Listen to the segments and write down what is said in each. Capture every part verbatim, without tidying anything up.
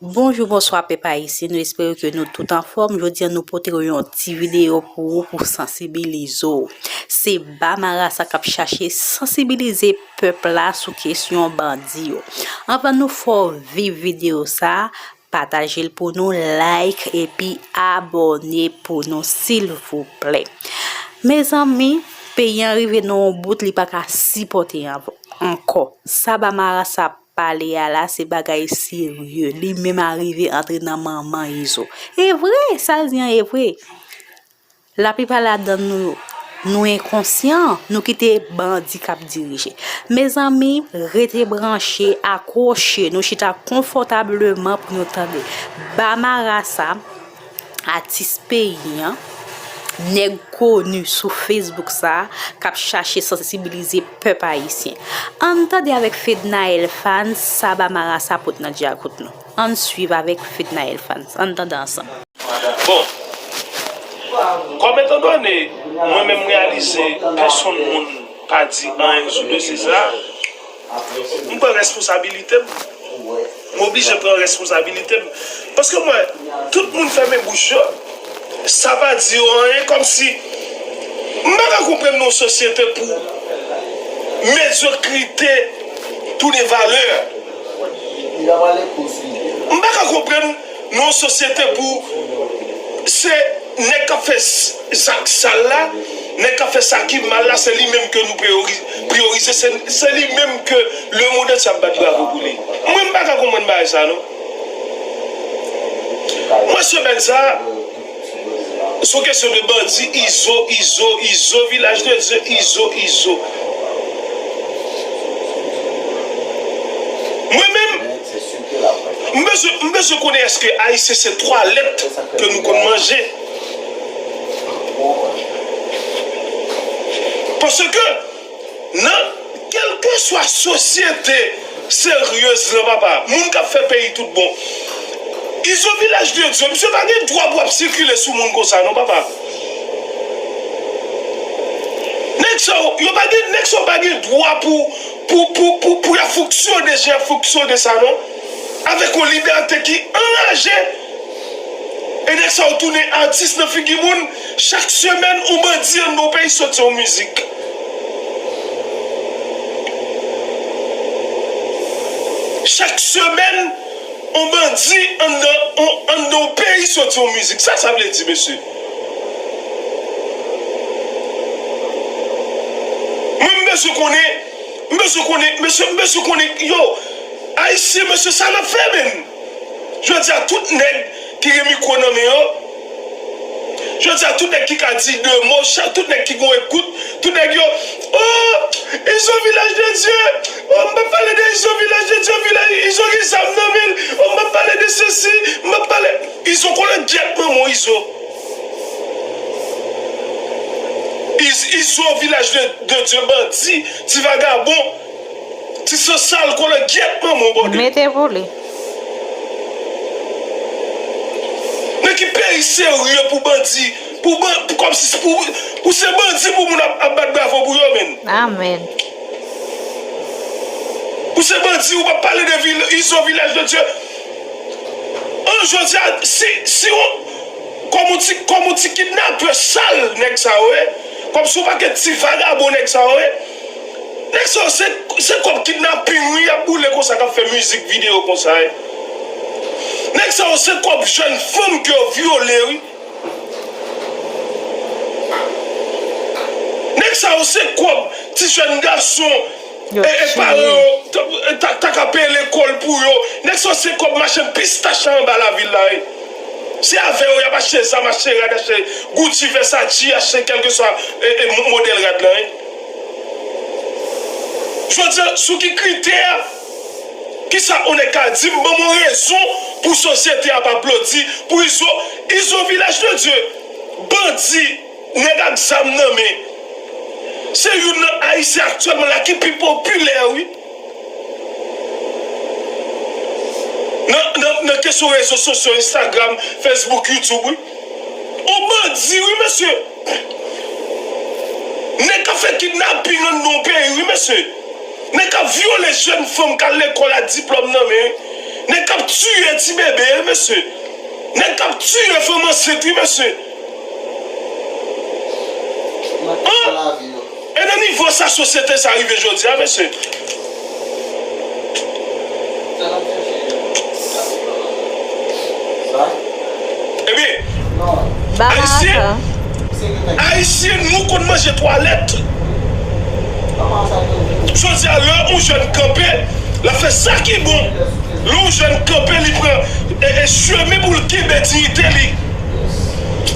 Bonjou, bonswa pèp ayisyen, nou espere ke nou tout anfòm. Jodi a nou pote yon ti videyo pou ou pou sansibilize w. Se ba marasa k ap chache sansibilize pèp la sou kesyon bandi yo. Anvan nou fè w viv videyo sa, pataje l pou nou, like epi abòne pou nou silvouplè. Mezanmi, peyi an rive nan yon bout li pa ka sipòte an- ankò. Sa ba marasa pale a la se bagay serye. Li menm arive antre nan manman Izo. E vre, sa l di an e vre. Laplipa ladan nou, nou enkonsyan, nou kite bandi k ap dirije. Mezanmi, rete branche, akwoche, nou chita konfòtableman pou nou tande. Ba marasa, atis peyi an, nèg koni sou Facebook sa, k ap chache sansibilize pèp ayisyen. Ann tande avèk Fednaelle Fans sa ba marasa pot nan djakout nou. Ann swiv avèk Fednaelle Fans. Ann tande ansanm. Bon, kòm etan done, mwen menm m reyalize pèsonn moun pa di anyen sou dosye sa, m pran responsabilite m. M oblije pran responsabilite m. Paske mwen, tout moun fèmen bouch yo, sa pa di yo anyen, kòmsi m pa ka konprann yon sosyete pou medyokrite tounen valè. M pa ka konprann nan yon sosyete pou se nèg k ap fè s- zak sal la, nèg k ap fè sa ki mal la, se li menm ke nou priyori- priyorize, se, se li menm ke lemonn antye ap bat bravo pou li. Mwen, m pa ka konprann bagay sa, non. Mwen, semèn sa, se yon kesyon de bandi, Izo, Izo, Izo, Vilaj de Dye, Izo, Izo. Mwen menm, m bezwen, m bezwen konnen èske Ayisyen se twa lèt ke nou konn manje. Paske nan kèlkeswa sosyete seryez lan, papa, moun k ap fè peyi tout bon, Izo Vilaj de Dye, misye pa gen dwa pou ap sikile sou moun konsa, non, papa. Nèg sa yo, yo pa gen, nèg sa yo pa gen dwa pou, pou, pou, pou, pou y ap fonksyone jan y ap fonksyone sa, non. Avèk yon libète ki anraje. E nèg sa yo tounen atis nan figi moun. Chak semèn, yon bandi anndan yon peyi soti yon mizik. Chak semèn, yon bandi anndan, yon, anndan yon peyi soti yon mizik. Sa sa vle di, mesye? Mwen, m bezwen konnen, m bezwen konnen, mesye, m bezwen konnen, yo, Ayisyen, mesye, sa n ap fè, menm. Jodi a, tout nèg ki gen mikwo nan men yo, jodi a, tout nèg ki ka di de mo, chak, tout nèg ki gon ekout, tout nèg yo, oh, Izo Vilaj de Dye, oh, m p ap pale de Izo Vilaj de Dye, Vilaj, Izo gen zam nan men l, oh, m p ap pale de sesi, m p ap pale, Izo kolangyèt manman w, Izo. Iz- Izo Vilaj de, de Dye bandi, ti vagabon, ti san sal kolangyèt manman w, bòdè. Mete pou li. Nan ki peyi serye pou bandi, pou ban- pou kòmsi pou, pou se bandi pou moun ap, ap bat bravo pou yo, menm? Amèn. Pou se bandi, ou p ap pale de vil- Izo Vilaj de Dye. An, jodi a, si, si on, kòm on ti, kòm on ti kidnapè sal, nèg sa yo ye. Kòmsi on pakèt ti vagabon nèg sa yo ye. Nèg sa yo, se, se kòb kidnaping, wi, y ap boule konsa, k ap fè mizik videyo konsa, wi. Nèg sa yo, se kòb jèn fanm ke yo vyole, wi. Nèg sa yo, se kòb ti jèn gason e, e paran yo ta, ta, ta ka peye lekòl pou yo. Nèg sa yo, se kòb machann pistach la anba lavil la, wi. Se avè yo y ap achte zam, achte rad, achte Gucci, Versace, achte kèlkeswa e, e mo- modèl rad lan, wi. Jodi a, sou ki kritè, kisa on nèg ka di m, ban m yon rezon pou sosyete a ap aplodi pou Izo, Izo Vilaj de Dye, bandi, nèg ak zam nan men. Se youn nan Ayisyen aktyèlman la ki pi popilè, wi. Nan, nan, nan kesyon rezo sosyo, Instagram, Facebook, YouTube, wi. On bandi, wi, mesye. Nèg k ap fè kidnaping anndan on peyi, wi, mesye. Nèg k ap vyole jèn fanm k al lekòl ak diplòm nan men, wi. Nèg k ap tiye ti bebe, mesye. Nèg k ap tiye fanm ansent, wi, mesye. An? E nan nivo sa sosyete sa rive jodi a, mesye. Ebyen, Ayisyen, Ayisyen, nou konn manje twalèt. Jodi a, lè yon jèn kanpe, l ap fè sa ki bon. Lè yon jèn kanpe, li pran e, e, chemen pou l kenbe diyite li.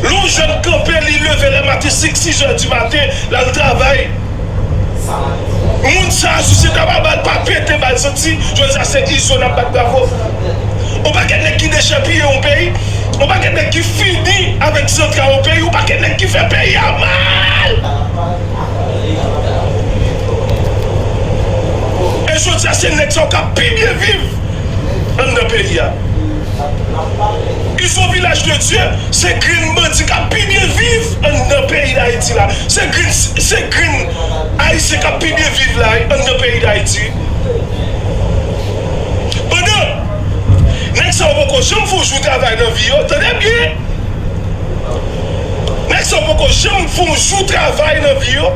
Lè yon jèn kanpe, li leve lè maten senk, sis zè di maten, l al travay. Moun sa a, sosyete a pa ba l, pa pete ba l santi, jodi a se Izo n ap bat bravo. Yon pakèt nèg ki dechèpiye yon peyi, yon pakèt nèg ki fini avèk zantray yon peyi, yon pakèt nèg ki fè peyi a mal. E jodi a se nèg sa yo k ap pi byen viv anndan peyi a. Izo Vilaj de Dye, se grenn bandi k ap pi byen viv anndan peyi Dayiti la. Se grenn, se grenn Ayisyen k ap pi byen viv la, anndan peyi Dayiti. Pandan nèg sa yo poko janm fè yon jou travay nan vi yo, tande byen. Nèg sa yo poko janm fè yon jou travay nan vi yo.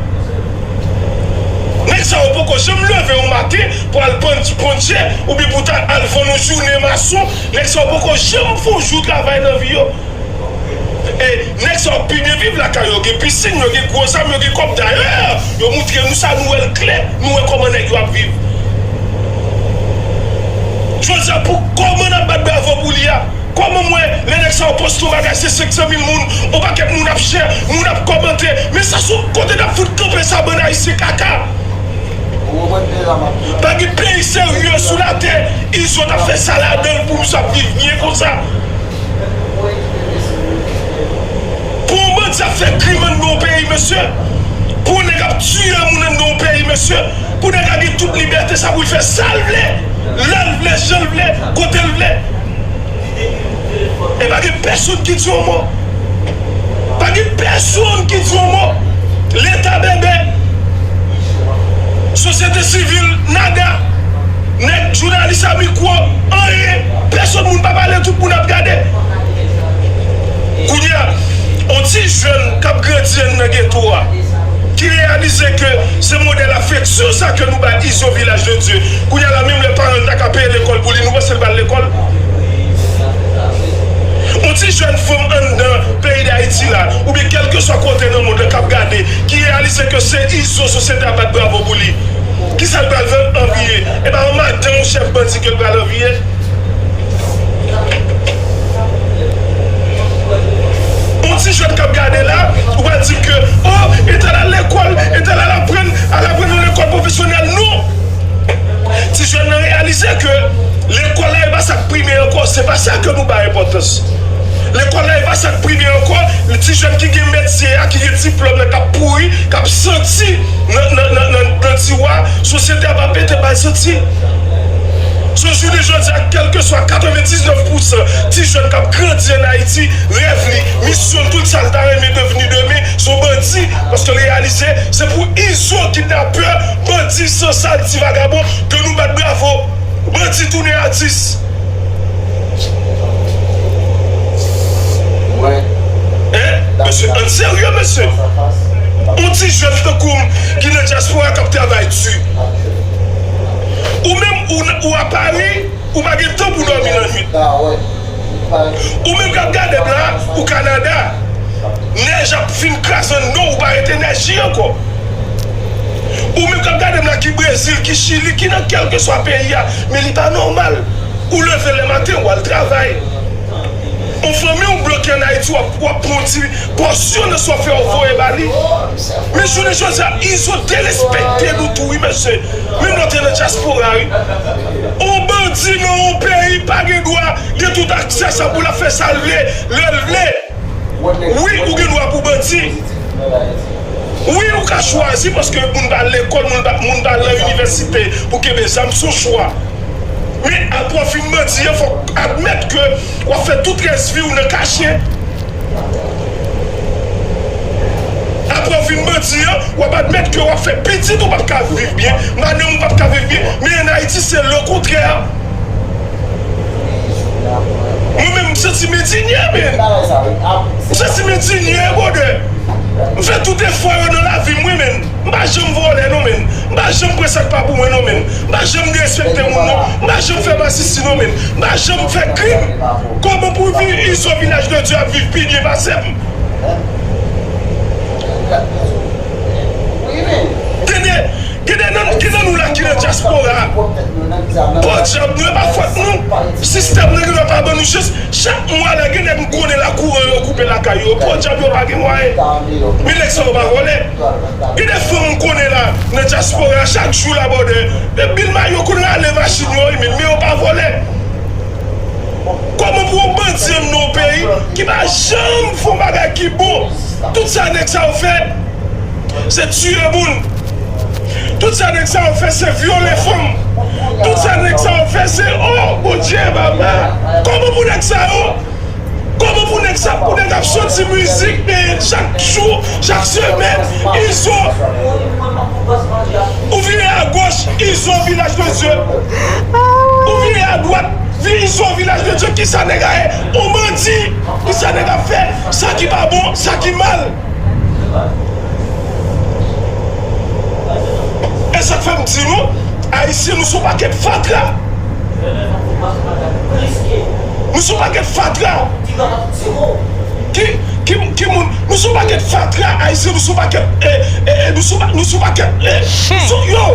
Nèg sa yo poko janm leve yon maten pou al ponn, ponn dje oubyen pou ta al vann yon jounen mason. Nèg sa yo poko janm fè yon jou travay nan vi yo. E nèg sa yo pi byen viv lakay yo, gen pisin, yo gen gwo zam, yo gen kòb. Dayè, yo moutre nou sa, nou wè l klè, nou wè kòman nèg yo ap viv. Jodi a, pou kòman n ap bat bravo pou li a? Kòman m wè lè nèg sa yo poste yon bagay se senk san mil moun, yon pakèt moun ap share, moun ap kòmante, men sa se yon kote n ap fout kanpe sa bann Ayisyen kaka. Pa gen peyi serye sou latè, Izo t ap fè sa ladan l pou nou sa ap viv byen konsa. Pou yon bandi ap fè krim anndan yon peyi, mesye, pou yon nèg ap tiye moun anndan yon peyi, mesye, pou nèg la gen tout libète sa pou l fè sa l vle, lè l vle, jan l vle, kote l vle. E pa gen pèsonn ki di yon mo. Pa gen pèsonn ki di yon mo. Leta bèbè. Sosyete sivil, nada. Nèg jounalis a mikwo, anyen. Pèsonn moun pa pale, tout moun ap gade. Kounye a, yon ti jèn k ap grandi anndan geto a, ki reyalize ke se modèl afeksyon sa ke nou bay Izo Vilaj de Dye. Kounye a la, menm lè paran l ta ka peye lekòl pou li, nou panse l pral lekòl? Yon ti jèn fanm anndan peyi Dayiti la, oubyen kèlkeswa kote nan mond lan k ap gade, ki reyalize ke se Izo sosyete a bat bravo pou li, kisa l pral anviye? E pa yon madanm yon chèf bandi ke l pral anviye? Yon ti jèn k ap gade la, ou pral di ke, o, entèl al lekòl, entèl al aprann, al aprann nan lekòl pwofesyonèl. Non! Ti jèn nan reyalize ke lekòl la e pa sa k prime ankò, se pa sa ke nou bay enpòtans. Lekòl la e pa sa k prime ankò, ti jèn ki gen metye a, ki gen diplòm nan, k ap pouri, k ap santi nan, nan, nan, nan, nan tiwa, sosyete a pa pete ba l santi. So, jounen jodi a, kèlkeswa katrevendiznèf pousan ti jèn k ap grandi ann Ayiti, rèv li, misyon l, tout sa l ta renmen devni demen, se yon bandi, paske l reyalize se pou Izo kidnapè, bandi sansal, ti vagabon, ke nou bat bravo. Bandi tounen atis. Hein? Mesye, ann serye, mesye. Yon ti jèn tankou m ki nan dyaspora k ap travay di. Ou menm, ou, ou a Pari, ou pa gen tan pou dòmi lannwit. Ou menm k ap gade m la, ou Kanada. Nèj ap fin kraze anndan w, ou pa ret enèji ankò. Ou menm k ap gade m la, ki Brezil, ki Chili, ki nan kèlkeswa peyi a, men li pa nòmal. Ou leve lè maten, w al travay. Yon fanmi w bloke ann Ayiti, w ap, w ap pran yon ti pòsyon nan sa w fè, w voye ba li. Men jounen jodi a, Izo derespekte nou tou, wi, mesye. Menm lè w te nan dyaspora, wi. Yon bandi nan yon peyi pa gen dwa gen tout aksè sa pou l ap fè sa l vle, lè l vle. Wi, ou gen dwa pou bandi. Wi, ou ka chwazi paske moun pa al lekòl, moun pa, moun pa al nan inivèsite pou kenbe zam, se yon chwa. Men apre w fin bandi an, fòk admèt ke w ap fè tout rès vi w nan kache. Apre w fin bandi an, w ap admèt ke w ap fè pitit ou p ap ka viv byen, madanm ou p ap ka viv byen. Men ann Ayiti, se lekontrè. santi m endinye, men. M santi m endinye, brother. M fè tout efò yo nan lavi m, wi, men. M pa janm vòlè, non, men. M pa janm pran sa k pa pou mwen, non, men. M pa janm derespekte moun, non. M pa janm fè masisi, non, men. M pa janm fè krim. Kòman pou vi-, Izo Vilaj de Dye ap viv pi byen pase m? Tande, gen de nan, gen nan nou la ki nan dyaspora. Podyab, nou, e pa fòt nou. Sistèm nan gen dwa pa ban nou chans. Chak mwa la, gen nèg m konnen la kouran yo koupe lakay yo. Podyab, yo pa gen mwayen. Men nèg sa yo pa vòlè. Gen de fanm m konnen la, nan dyaspora, chak jou la, brother. Men bil may yo konn rale machin yo, wi, men, men yo pa vòlè. Kòman pou yon bandi ann nan yon peyi ki pa janm fè yon bagay ki bon? Tout sa nèg sa yo fè, se tiye moun. Tout sa nèg sa yo fè, se vyole fanm. Tout sa nèg sa yo fè, se, oh, Bondye, papa. Kòman pou nèg sa yo? Kòman pou nèg sa, pou nèg ap soti mizik, men chak jou, chak semèn, Izo, ou vire agoch, Izo Vilaj de Dye. Ou vire adwat, Izo Vilaj de Dye, kisa nèg a ye? On bandi, kisa nèg ap fè? Sa ki pa bon, sa ki mal. E sa k fè m di nou, Ayisyen, nou se yon pakèt fatra. Nou se yon pakèt fatra. Ki, ki, ki moun, nou se yon pakèt fatra, Ayisyen, nou se yon pakèt, eh, eh, eh, nou se yon pa-, nou se yon pakèt, eh, so, yo,